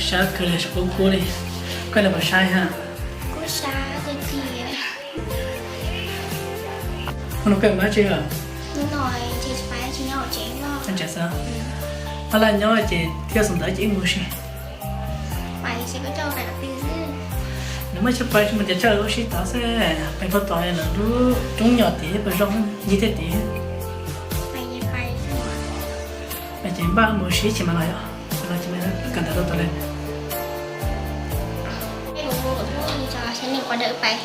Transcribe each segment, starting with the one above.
Sab kawg li, sab kub kub li. Koj los puas sab ha? Kuv sab tiag tiag. Hnub no koj pais tsi lawm? Hnub no ces pais tsi, nyob hauv tsev no. Nyob tsev xwb. Pab laj nyob ces thiaj xav ntawd ces wb mus ua si. Pais ces koj coj pais qhov twg xwb? Nws muaj chaw pais tsis mus ces coj wb ua si tod xwb. Pais puag tom lawv lub roob nyom tid puas zoo, ncig thiaj tid. Pais ces pais xwb. Pais ces npaj mus ua si ib chim mas los yom. Los ces kawm ntawv tau tod li. Ej, kuv hu kuv tus txiv tso seb nws puas dawm pais.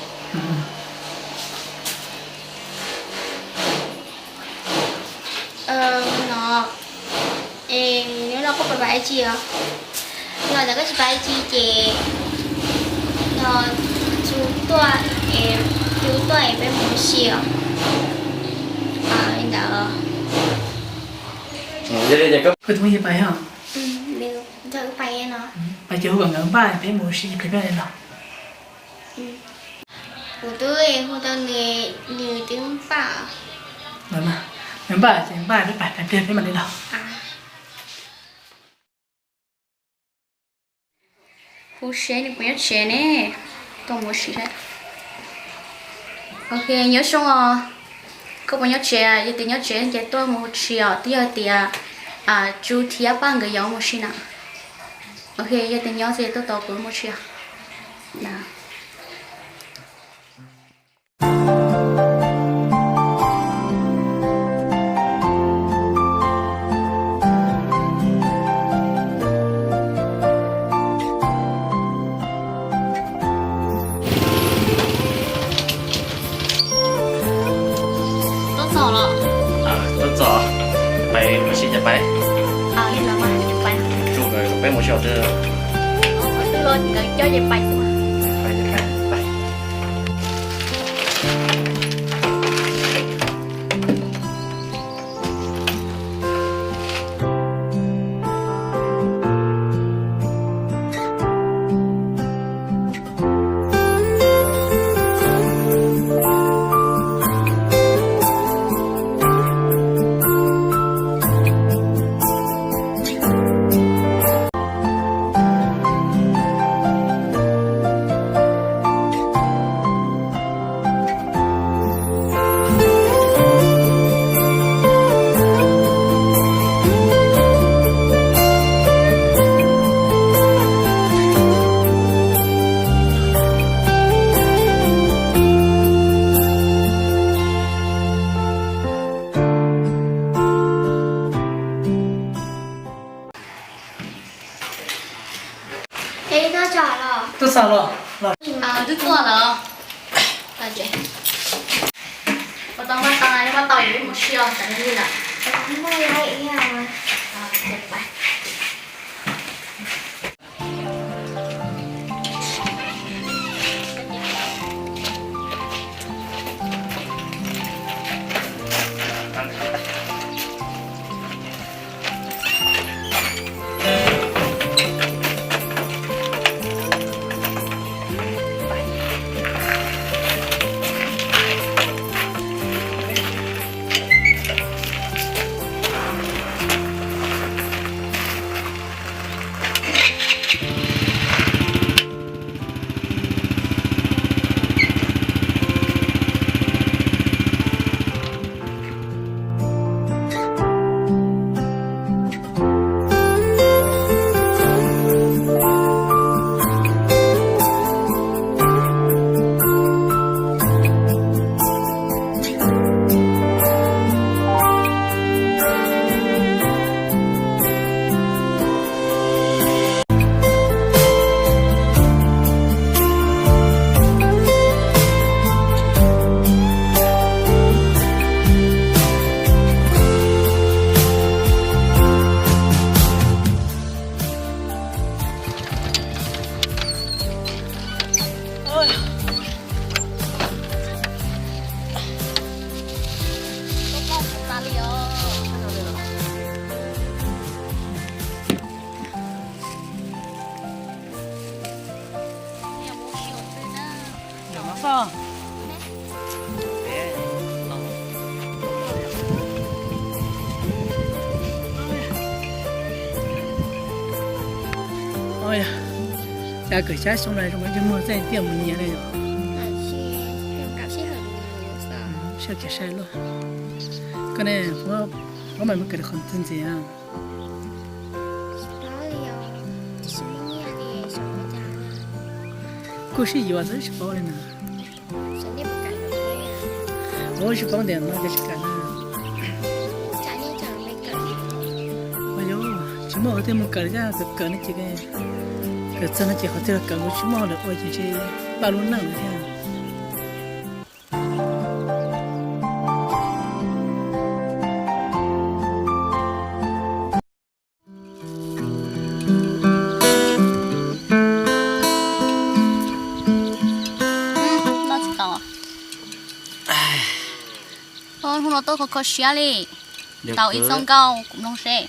No, es hnub no koj puas pais dab tsi os? No, ntawm koj tsis pais dab tsi ces no, Tsu tuaj, Tsu tuaj es peb mus ua si os. Li ntawd. Koj tus phooj ywg pais os? Nrog wb pais no. Pais ces hu kom nkawd npaj peb mus ua si peb pab li los. Kuv twb hu tau nws, nws twb npaj. Npaj ces npaj, peb pais, pais pliag peb mam li los. Hu seb nws puas nyob tsev ne, tuaj mus ua si seb. Ok, nyob zoo os. Koj puas nyob tsev? Yog tias nyob tsev ces tuaj mus ua si os, twb yog tias Tsu thiab Paj nkawd yuav mus ua si na. Ok, yog tias nyob ces tuaj tos kuv mus ua si os. Tuaj txog los? Tuaj txog, pais ua si ces pais. Li los mas, pais. Tsu nkawd kom peb mus ua si os. Twb los nkawd coj ces pais xwb. Pais ces pais, pais. Tuaj txog los? Twb tuaj lawm. Ua tau npaj tau, npaj tau yuav mus ua si os, tsam nws lig lawm. Kawm xya xyoo no zoo li muag txoj tiaj mus nyias li yom. Sawv kiag sai luaj. Koj ne, puab mas mus kawm qhov twg ntxiv? Kuj sib yuav xwb tsis paub li na. Ua tsis paub ntias no ces tsis kawm na. Ua yog tsis muaj qhov twg mus kawm li thiab, kawm kawm no ces kawm txog no ces qhov twg los kawm, kuv tsis muaj lawm ua ces tsis paj lub neej lawm thiab. Noj tsis tau. Hnub no tuaj kho kho siab li. Tau ib txoj nkauj kuv mloog seb.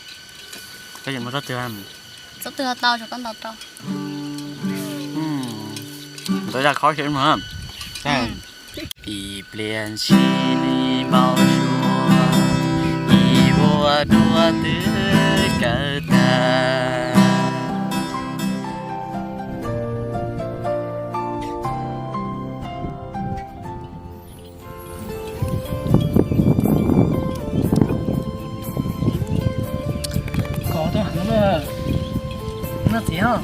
Txoj twg tau, txoj twg tau rau. Ntawd yog khob seb mas. Ib pliag ntshis li npau suav, ib vuag duav twb kawg tag. Kom tuaj heev na, noj txiv os.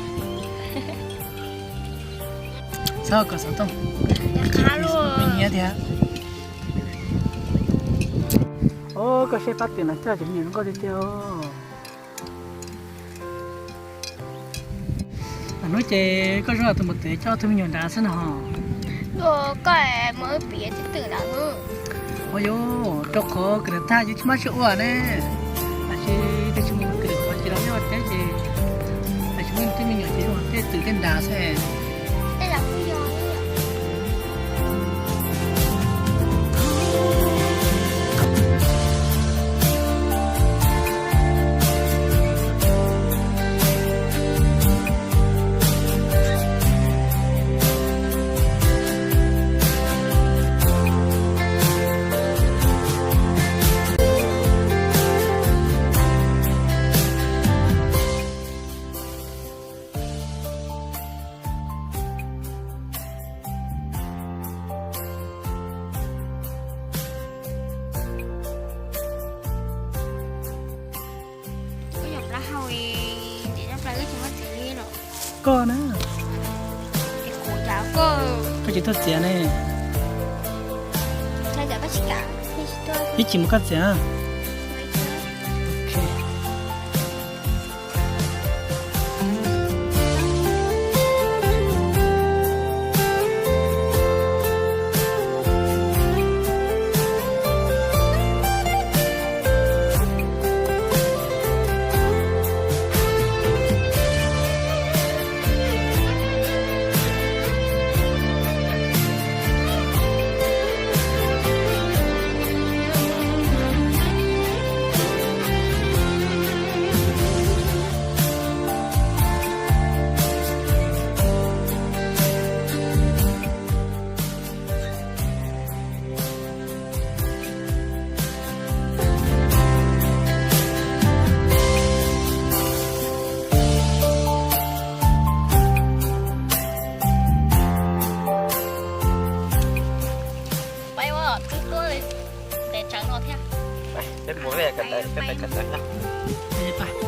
Txhob kom xov tooj, me nyiaj tiag. Os, koj saib pab twm no coj cov me nyuam zoo nkauj tiag tiag os. Hnub ces koj zoo tus maum twm coj ob tug me nyuam nrad xwb no. Koj mus piav tib twm nrad. Ua yog rau qhov kws nws tag ces tsis muaj tsi ua ne. Tab sis twb tsis mus kws qhov tsis los nyob teb ces, tab sis muaj tej me nyuam ces tej twm tej nrad xwb. Koj na, koj tsis tuaj txiav ne. Ib chim mus koj txiav. Peb ua twb tuaj ntev tsawv no thiab. Peb mus peb kawm ntawv, peb pais kawm ntawv no.